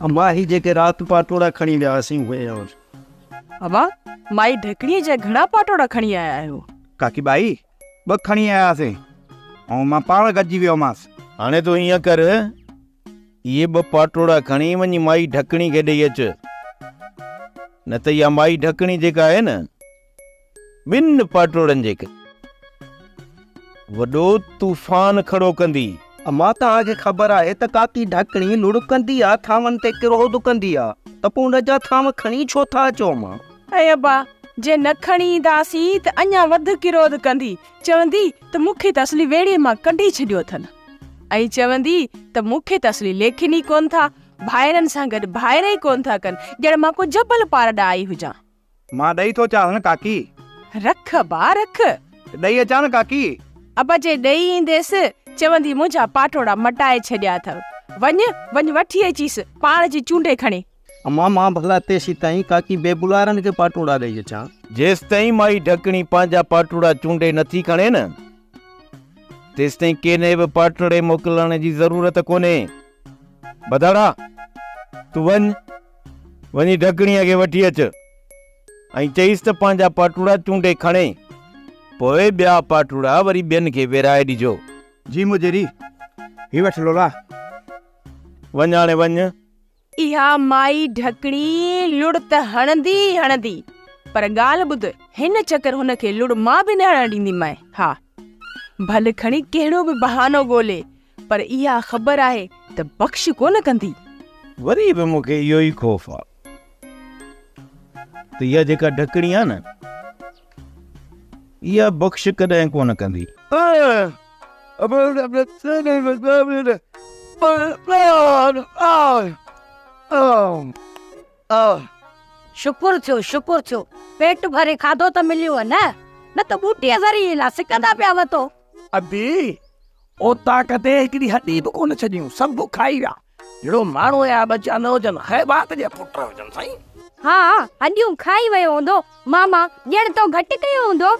امان هي جيڪي رات پاٽوڙا کڻي ويا هئاسين اهي آهن. امان، مائي ڍڪڻيء جا گهڻا پاٽوڙا کڻي آيا آهيو؟ ڪاڪي ٻائي، ٻه کڻي آيا هئاسين ۽ مان پاڻ گڏجي ويومانس. هاڻي تون ائين ڪر، اهي ٻه پاٽوڙا کڻي وڃي مائي ڍڪڻي کي ڏئي اچ. نه ته اها مائي ڍڪڻي جيڪا آهي نه، ٻن پاٽوڙن جي ڪري وڏو طوفان کڙو ڪندي. امان توهان کي خبر آهي ته ڪاڪي ڍڪڻي لڙ ڪندي آ، ٿانون تي ڪروڌ ڪندي آ، ته پوء ان جا ٿانو کڻي ڇو ٿا اچو امان؟ اي ابا، جي نه کڻي اينداسين ته اڃا وڌ ڪروڌ ڪندي، چوندي ته مون کي ته اصلي ويڙهي مان ڪڍي ڇڏيو اٿن. ۽ چوندي ته مون کي ته اصلي ليکين ئي ڪونه ٿا، ڀائرن سان گڏ ڀائر ئي ڪونه ٿا ڪن، ڄڻ مان ڪو جبل پار ڏانهن آئي هجان. مان ڏئي ٿو اچانس نه ڪاڪي. رک ابا رک. ڏئي اچان نه ڪاڪي. ابا جي ڏئي اينديس، چوندي منهنجا پاٽوڙا مٽائي ڇڏيا اٿو. وڃ، وڃ وٺي اچيس، پاڻ جي چونڊي کڻي. امان مان ڀلا تيسيتائين ڪاڪي بيبولارن کي پاٽوڙا ڏئي اچان. جيستائين مائي ڍڪڻي پنهنجا پاٽوڙا چونڊي نٿي کڻي نه، تيستائين ڪنهن به پاٽوڙي موڪلڻ جي ضرورت ڪونهي. ٻڌاڙا، تون وڃ، وڃي ڍڪڻيء کي وٺي اچ ۽ چئيس ته پنهنجا پاٽوڙا چونڊي کڻي، پوء ٻيا پاٽوڙا وري ٻين کي ورهائي ڏجو. جي مجري، هي وٺ لولا. وڃ هاڻي وڃ. اها مائي ڍڪڻي لڙ ته هڻندي ئي هڻندي، پر ڳالهه ٻڌ، هن چڪر هن کي لڙ مان به نه هڻڻ ڏينديمانء. ها، ڀل کڻي ڪهڙو به بهانو ڳولي، پر اها خبر آهي ته بخش ڪونه ڪندي. وري به مون کي اهو ئي خوف آ ته اها جيڪا ڍڪڻي آ نه، اها بخش ڪڏهن ڪونه ڪندي. شڪر ٿيو، شڪر ٿيو، پيٽ ڀري کاڌو ته مليو نه، نه ته ٻوٽيء ذريعي لا سڪندا پيا وتو. ادي، اوطاق تي هڪڙي هڏي به ڪونه ڇڏيون، سڀ کائي ويا. جهڙو ماڻهو يا ٻچا نه هجن، خيبات جي پٽ هجن سائين. ها، هڏيون کائي ويو هوندو، ماما، ڄڻ تو گهٽ ڪيو هوندو.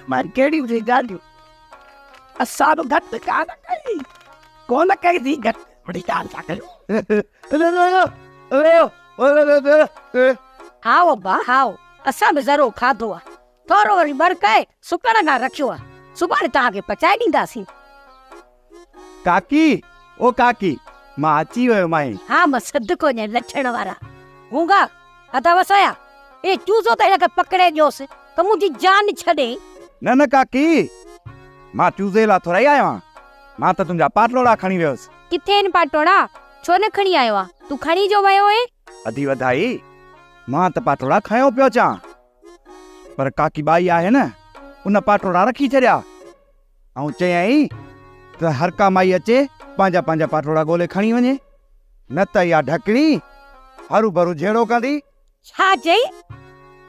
مار ڪهڙيون ٿي ڳالهيون، اسان به گهٽ ڪانه ڪئي، ڪونه ڪئي ٿي گهٽ، وڏي ڳالهه ٿا ڪيو. هائو ابا هائو، اسان به ذرو کاڌو آ. ٿورو وري ٻرڪائي سڪڻ کان رکيو آ، سڀاڻي توهان کي پچائي ڏينداسين. ڪاڪي، او ڪاڪي، مان اچي ويو مائين. ها مان صدقو ڏيان لڇڻ وارا. گونگا، ادا وسايا، اي چوزو ته هن کي پڪڙي ڏيوس ته منهنجي جان ڇڏي. نه نه ڪاڪي، مان چوزي لا ٿورائي آيو آهيان، مان ته تنهنجا پاٽوڙا کڻي ويس. ڪٿي آهن پاٽوڙا؟ ڇو نه کڻي آيو آن؟ تون کڻي جو ويو هئين؟ ادي وڌائي، مان ته پاٽوڙا کنيو پيو اچان. پر ڪاڪي ٻائي آهي نه، ان پاٽوڙا رکي ڇڏيا ۽ چيائين ته هر ڪا مائي اچي پنهنجا پنهنجا پاٽوڙا ڳولي کڻي وڃي، نه ته اها ڍڪڻي هروڀرو جهيڙو ڪندي. ڇا چئي؟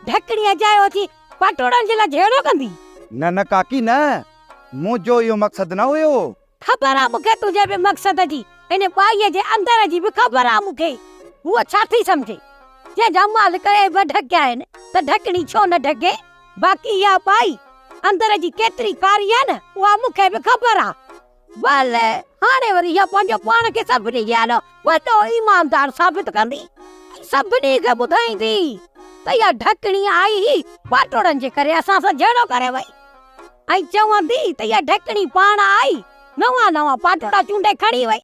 ڍڪڻي اجايو اچي پاٽوڙن جي لاء جهيڙو ڪندي؟ نه نه ڪاڪي نه، منهنجو اهو مقصد نه هيو. خبر آ مون کي تنهنجي به مقصد جي، ان ٻائيء جي اندر جي به خبر آ مون کي. هوء ڇا ٿي سمجهي؟ جنهن جا مالڪ عيب ڍڪيا آهن ته ڍڪڻي ڇو نه ڍڪي؟ باقي اها ٻائي اندر جي ڪيتري ڪاري آ نه، اها مون کي به خبر آ. ڀلي هاڻي وري اها پنهنجو پاڻ کي سڀني جي آڏو وڏو ايماندار ثابت ڪندي ۽ سڀني کي ٻڌائيندي ته اها ڍڪڻي آئي هئي پاٽوڙن جي ڪري اسان سان جهيڙو ڪري وئي. ۽ چوندي ته اها ڍڪڻي پاڻ آئي، نوان نوان پاٽوڙا چونڊي کڻي وئي.